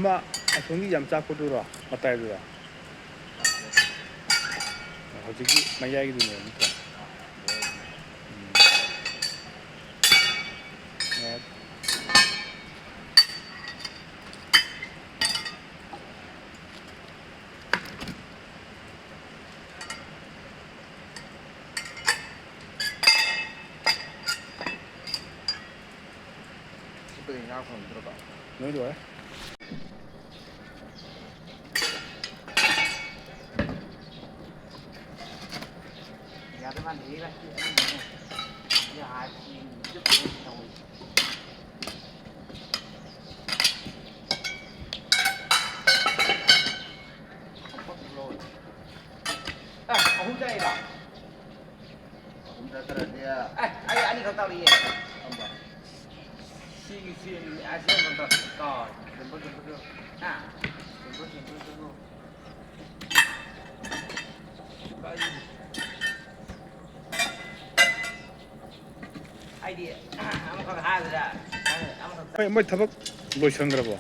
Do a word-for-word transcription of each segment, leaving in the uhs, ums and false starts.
ꯑꯃ ꯑꯁꯣꯝꯒꯤ ꯌꯥꯝ ꯆꯥꯛꯄꯗꯨꯔꯣ, ꯃꯇꯥꯏꯗꯨꯔꯣ? ꯍꯧꯖꯤꯛꯀꯤ ꯃꯌꯥꯏꯒꯤꯗꯨꯅꯦꯕ ꯅꯠꯇ꯭ꯔꯣ? ꯎꯝ꯫ ꯌꯥꯔꯦ꯫ ꯁꯤꯠꯄꯗꯤ ꯉꯥ ꯐꯪꯗ꯭ꯔꯕ? ꯂꯣꯏ ꯂꯣꯏꯔꯦ꯫ ꯌꯥꯗ ꯃꯥꯟꯗꯦ, ꯁꯤ ꯑꯅꯤꯅꯦ꯫ ꯁꯤ ꯍꯥꯏꯕꯁꯤ ꯇꯧꯔꯤꯁꯦ꯫ ꯑꯦ, ꯑꯍꯨꯝ ꯆꯥꯏꯔꯣ? ꯑꯍꯨꯝ ꯆꯥ ꯇꯔꯦꯠ꯫ ꯑꯦ, ꯑꯩ ꯑꯅꯤꯈꯛ ꯇꯧꯔꯤꯌꯦ꯫ ꯀꯔꯝꯕ? ꯁꯤꯒꯤ ꯁꯤ, ꯑꯁꯤ ꯑꯃꯈꯛ ꯇꯧ꯫ ꯇꯧ꯫ Simple, simple, simple. ꯍꯥ? Simple, simple, simple. ꯀꯔꯤ? ꯑꯩꯗꯤ ꯑꯃꯈꯛ ꯍꯥꯏꯕꯗ ꯑꯃꯈꯛ ꯃꯣꯏ, ꯃꯣꯏ ꯊꯕꯛ ꯂꯣꯏꯁꯟꯈ꯭ꯔꯕꯣ?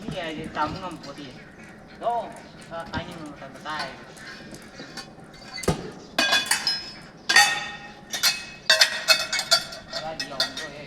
ꯃꯤ ꯍꯥꯏꯁꯦ ꯇꯝꯕ ꯉꯝꯄꯣꯠꯇꯦ꯫ ꯑꯗꯨꯝ ꯀꯥꯏꯅꯤꯡꯕ ꯃꯇꯝꯗ ꯀꯥꯏ꯫ ꯀꯗꯥꯏꯗ ꯌꯥꯎꯔꯝꯗ꯭ꯔꯣꯍꯦ?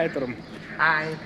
ꯍꯥꯏ ꯇꯧꯔꯝꯃꯤ꯫ ꯍꯥꯏ꯫